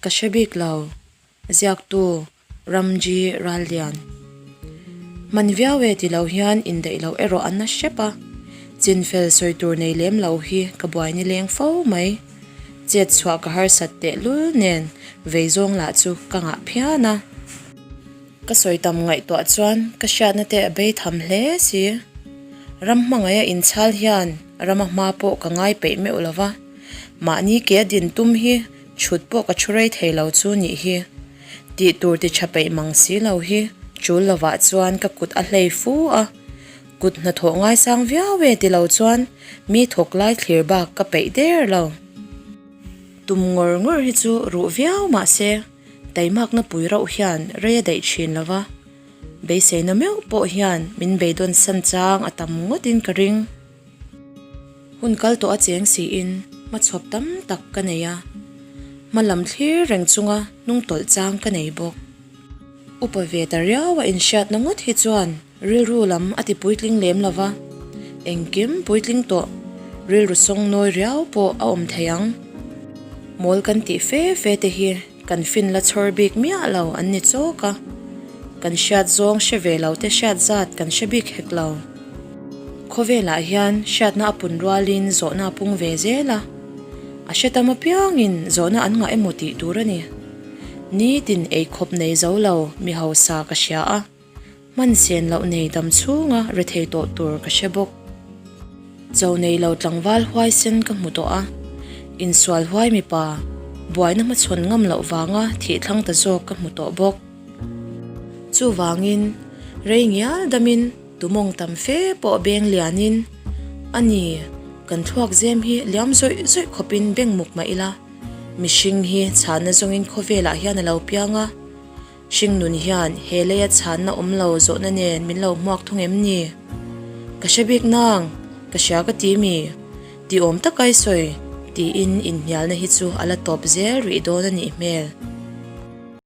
Ka hre bik lo. Ziaktu Ramji Rallian. Hman viau e ti lo hian indaih loh erawh an na hrep a. Chinfel sawi tur nei lem lo hi ka buai nileng fo mai. Chet chhuah ka harsat tehlul nen vei zawng lah chu ka ngah phian a. Ka sawi tam ngaihtuah chuan ka hriatna te a bei tham hle si. Ram hmangaih a inchhal hian rama hma pawh ka ngai peih meuh lo va, mahni ke a din tum hi chhut pawh ka thu rei thei lo chu nih hi. Tih tur ti tha peih mang si lo hi tul lovah chuan ka kut a hlei fu a, kut hnathawh ngaisang viau e ti lo chuan mi thawk lai thlir bak ka peih der lo. Tum ngawr ngawr hi chu ruh viau mah se. Taimakna pui rauh hian rei a daih thin lo va, beiseina meuh pawh hian min beidawn san chang a tam ngawtin ka ring. Hun kal tawh a cheng siin hmachhawp tam tak ka nei a, hma lam thlir reng chunga hnung tawlh chang ka nei bawk. Upa ve ta riau a inhriatna ngawt hi chuan rilru lam a ti puitling lem lo va, engkim puitling tawh rilru sawng nawi riau pawh a awm thei ang. Mawl kan tih fe fe te hi kan fin la chhawr bik miah lo an ni chawk a, kan hriat zawng hre ve lo te hriat zat kan hre bik hek lo. Khawvelah hian hriatna a pun rualin zawhna a pung ve zel a, a hre tam apiangin zawhna an ngah emaw tih tur a ni. Nitin eikhawp nei zo lo mi hausa ka hria a. Hman sen loh nei dam chhunga rethei tawh tur ka hre bawk. Cho nei lo tlangval huaisen ka hmu tawh a, insual huai mipa buaina hmachhawn ngam loh vanga thih thlang ta zawk ka hmu tawh bawk. Chuvangin, rei ngial damin tumawng tam fe pawh beng lianin, A ni, kan thluak zem hi liam zawih zawih khawpin beng muk mah ila, mihring hi chhanna zawngin khawvelah hian a lo piang a, Hringnun hian he leia chhanna awm lo zawhna nen min lo hmuak thung em ni? Ka hre bik nang, ka hria ka ti mi? Ti awm tak ai sawi, tiin inhnialna hi chu a la tawp zel rih dawn a nih hmel.